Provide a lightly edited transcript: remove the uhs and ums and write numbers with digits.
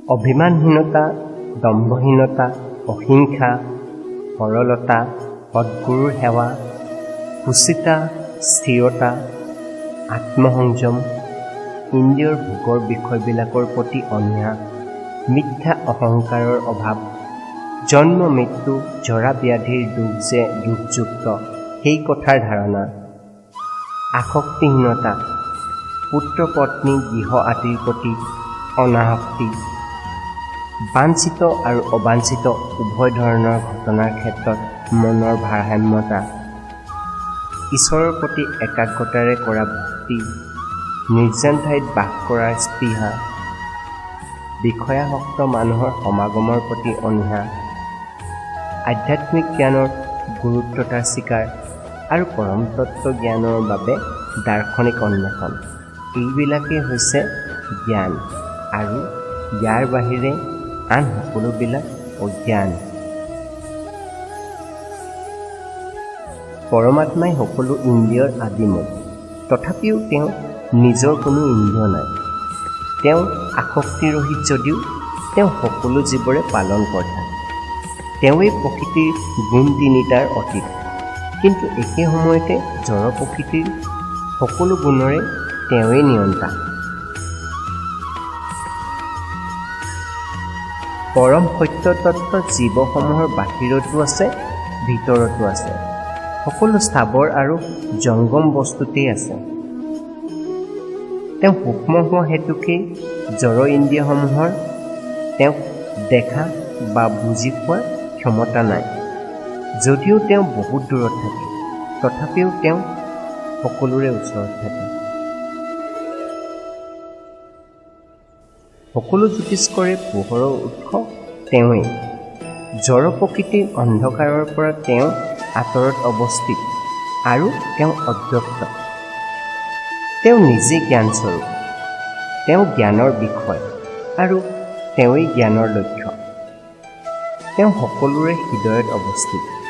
অভিমানহীনতা, দম্ভহীনতা, অহিংসা, সৰলতা, সদ্গুৰুৰ সেৱা, সুচিতা, স্থিৰতা, আত্মসংযম, ইন্দ্ৰিয়ৰ ভোগৰ বিষয়বিলাকৰ প্ৰতি অনীহা, মিথ্যা অহংকাৰৰ অভাৱ, জন্ম মৃত্যু জৰা ব্যাধিৰ দুখ যে দুখযুক্ত সেই কথাৰ ধাৰণা, আসক্তিহীনতা, পুত্ৰ পত্নী গৃহ আদিৰ প্ৰতি অনাসক্তি, বাঞ্ছিত আৰু অবাঞ্ছিত উভয় ধৰণৰ ঘটনাৰ ক্ষেত্ৰত মনৰ ভাৰসাম্যতা, ঈশ্বৰৰ প্ৰতি একাগ্ৰতাৰে কৰা ভক্তি, নিৰ্জন ঠাইত বাস কৰাৰ স্পৃহা, বিষয়াসক্ত মানুহৰ সমাগমৰ প্ৰতি অনীহা, আধ্যাত্মিক জ্ঞানৰ গুৰুত্বতাৰ স্বীকাৰ আৰু পৰমতত্ত্ব জ্ঞানৰ বাবে দাৰ্শনিক অন্বেষণ, এইবিলাকেই হৈছে জ্ঞান আৰু ইয়াৰ বাহিৰে আন সকলোবিলাক অজ্ঞান। পৰমাত্মাই সকলো ইন্দ্ৰিয়ৰ আদিমূল, তথাপিও তেওঁ নিজৰ কোনো ইন্দ্ৰিয় নাই। তেওঁ আসক্তিৰহিত যদিও তেওঁ সকলো জীৱৰে পালনকৰ্তা। তেওঁৱেই প্ৰকৃতিৰ গুণ তিনিটাৰ অতীত, কিন্তু একে সময়তে জড় প্ৰকৃতিৰ সকলো গুণৰে তেওঁৱেই নিয়ন্তা। পৰম সত্য তত্ত্ব জীৱসমূহৰ বাহিৰতো আছে, ভিতৰতো আছে, সকলো স্থাৱৰ আৰু জংগম বস্তুতেই আছে। তেওঁ সূক্ষ্ম হোৱা হেতুকেই জড় ইন্দ্ৰিয়সমূহৰ তেওঁক দেখা বা বুজি পোৱাৰ ক্ষমতা নাই। যদিও তেওঁ বহুত দূৰত থাকে, তথাপিও তেওঁ সকলোৰে ওচৰত থাকে। সকলো জ্যোতিষ্কৰে পোহৰৰ উৎস তেওঁৱেই। জড় প্ৰকৃতিৰ অন্ধকাৰৰ পৰা তেওঁ আঁতৰত অৱস্থিত আৰু তেওঁ অব্যক্ত। তেওঁ নিজে জ্ঞানস্বৰূপ, তেওঁ জ্ঞানৰ বিষয় আৰু তেওঁৱেই জ্ঞানৰ লক্ষ্য। তেওঁ সকলোৰে হৃদয়ত অৱস্থিত।